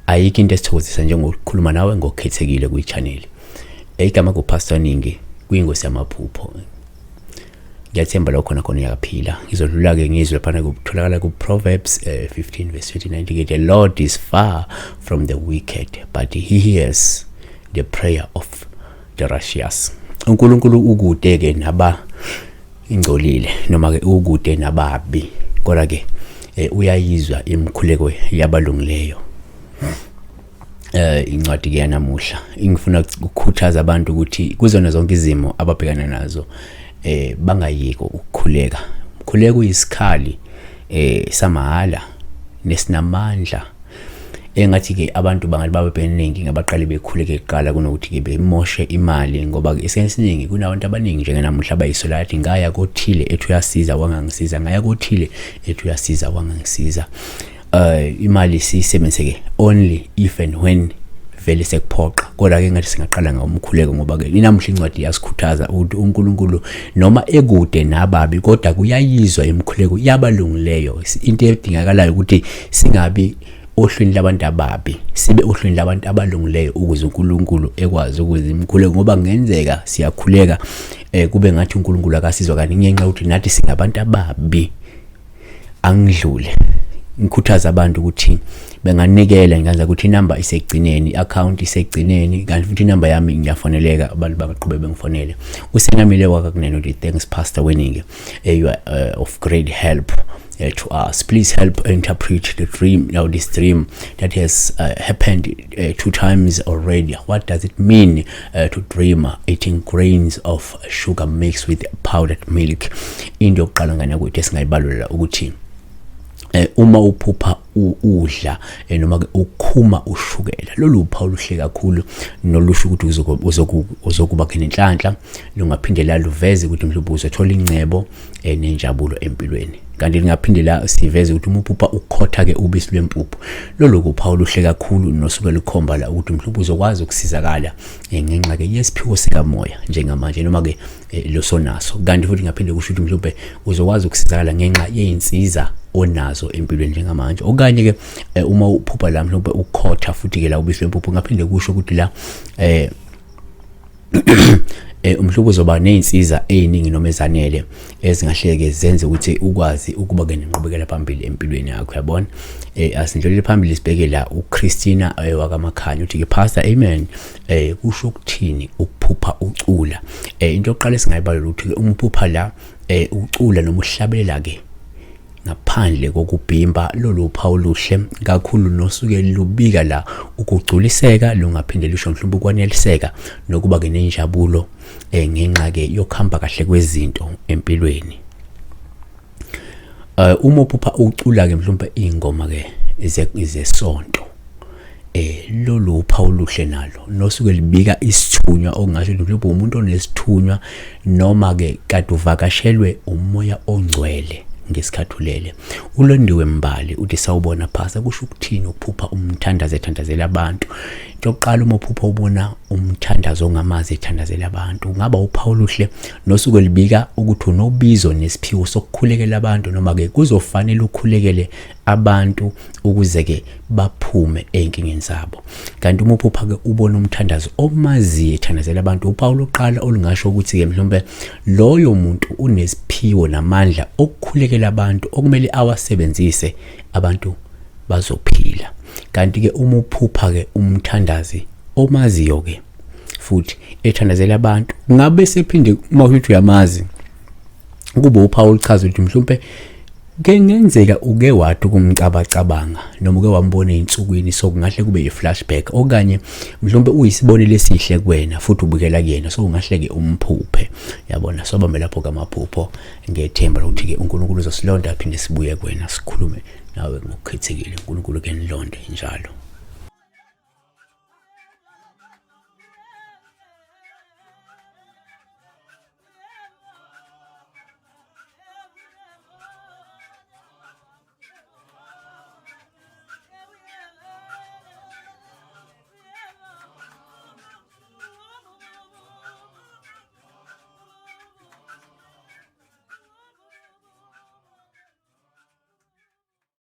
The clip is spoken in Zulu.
Ayikho into esithokozisa njengokukhuluma nawe ngokukhethekile kwi-channel. Igama kuPastor Ningi kuyingosi yamaphupho. Ngiyathemba lokho khona khona uyaphila. Ngizodlula ke ngizwe phana kutholakala ku Proverbs 15 verse 29 ke, the Lord is far from the wicked, but he hears the prayer of the righteous. UNkulunkulu ukude ke naba ingcolile noma ke ukude nababi, kodwa ke uyayizwa imikhuleko yabalungileyo. Incwadi ke yanamuhla ingifuna ukukhuthaza abantu ukuthi kuzona zonke izimo ababhekana nazo bangayeki ukukhuleka. Umkhuleko uyisikhali samahala nesinamandla. Engathi ke abantu bangathi babe beningi ngabaqale bekhuleke kuqala kunokuthi ke bemoshe imali, ngoba ke esikhathini esiningi kunabantu abaningi njengenamuhla abayisola athi ngaya kothile ethi uyasiza wangangisiza, ngaya kothile ethi uyasiza wangangisiza. Imali siyisebenzise ke only if and when vele sekuphoqa, kodwa ke ngathi singaqala ngomkhuleko, ngoba ke inamuhla incwadi iyasikhuthaza ukuthi uNkulunkulu noma ekude nababi kodwa kuyayizwa imikhuleko yabalungileyo. Into edingakalayo ukuthi singabi ohlwini labantu ababi, sibe ohlwini labantu abalungileyo ukuze uNkulunkulu ekwazi ukuze imikhuleko, ngoba kungenzeka siyakhuleka kube ngathi uNkulunkulu akasizwa, kanti ngenxa yokuthi nathi singabantu ababi. Angidlule ngikhuthaza abantu ukuthi benganikela, ngingaza ukuthi inamba isegcineni, i-account isegcineni, kanti futhi inamba yami ngiyafoneleka, abantu bangaqhubeka bengifonele. Usenamile wakakunene uthi, "Thanks, Pastor Weningi, you are of great help to us. Please help interpret the dream now, this dream that has happened two times already. What does it mean to dream eating grains of sugar mixed with powdered milk?" Into yokuqala ngane kwethu esingayibalula ukuthi uma uphupha udla noma ke ukhuma ushukela, lolu uphawu oluhle kakhulu nolusho ukuthi uzokuba ke nenhlanhla. Lungaphinde la luveze ukuthi mhlawumbe uzothola ingcebo nenjabulo empilweni. Kanti lingaphinde la siveze ukuthi uma uphupha ukhotha ke ubisi lwempuphu, lolu kuphawu oluhle kakhulu nosuke lukhomba la ukuthi mhlawumbe uzokwazi ukusizakala ngenxa ke yesiphiwo sikamoya njengamanje noma ke losonaso. Kanti futhi ngaphinde kusho ukuthi mhlawumbe uzokwazi ukusizakala ngenxa yey'nsiza onazo empilweni njengamanje. Okanye ke uma uphupha la mhlawumbe ukhotha futhi ke la ubisi lwempuphu, ngaphinde kusho ukuthi la umhlobo uzoba nezinsiza eziningi noma ezanele ezingahleke zenze ukuthi ukwazi ukuba ke nenqubekela phambili empilweni yakho, yabona. Asindlulele phambili sibheke la uChristina wakaMakhanya uthi ke, "Pastor, amen. Kusho ukuthini ukuphupha ucula?" Into yokuqala esingayibalula ukuthi ke umphupha la ucula noma uhlabelela ke ngaphandle kokubhimba, lolu phawu luhle kakhulu nosuke lubika la ukugculiseka. Lungaphinde lusho mhlawumbe ukwaneliseka nokuba ke nenjabulo ngenxa ke yokuhamba kahle kwezinto empilweni. Uma uphupha ucula ke mhlawumbe ingoma ke zesonto, lolu phawu luhle nalo nosuke libika isithunywa, okungasho ukuthi mhlawumbe umuntu onesithunywa noma ke kade uvakashelwe umoya ongcwele ngesikhathi ulele. Ulondiwe Mbali uthi, "Sawubona, Pastor, kusho ukuthini ukuphupha umthandazo ethandazela abantu?" Into yokuqala, uma uphupha ubona umthandazo ongamazi ethandazela abantu, kungaba uphawu oluhle nosuke libika ukuthi unobizo nesiphiwo sokukhulekela abantu, noma ke kuzofanele ukhulekele abantu ukuze ke baphume ey'nkingeni zabo. Kanti uma uphupha ke ubona umthandazo omaziyo ethandazela abantu, uphawu lokuqala olungasho ukuthi ke mhlawumbe loyo muntu unesiphiwo namandla okukhulekela abantu okumele awasebenzise, abantu bazophila. Kanti ke uma uphupha ke umthandazi omaziyo ke futhi ethandazela abantu, ngabe sephinde uma uthi uyamazi, kube uphawu oluchaza ukuthi mhlawumbe kungenzeka uke wathi ukumcabacabanga noma uke wambona ey'nsukwini, so kungahle kube i-flashback, okanye mhlawumbe uyisibonelo esihle kuwena futhi ubukela kuyena, so ungahle-ke umphuphe, yabona. So bambe lapho kamaphupho ngethemba lokuthi-ke uNkulunkulu uzosilonda aphinde sibuye kuwena sikhulume nawe ngokukhethekile. uNkulunkulu ke nilonde njalo.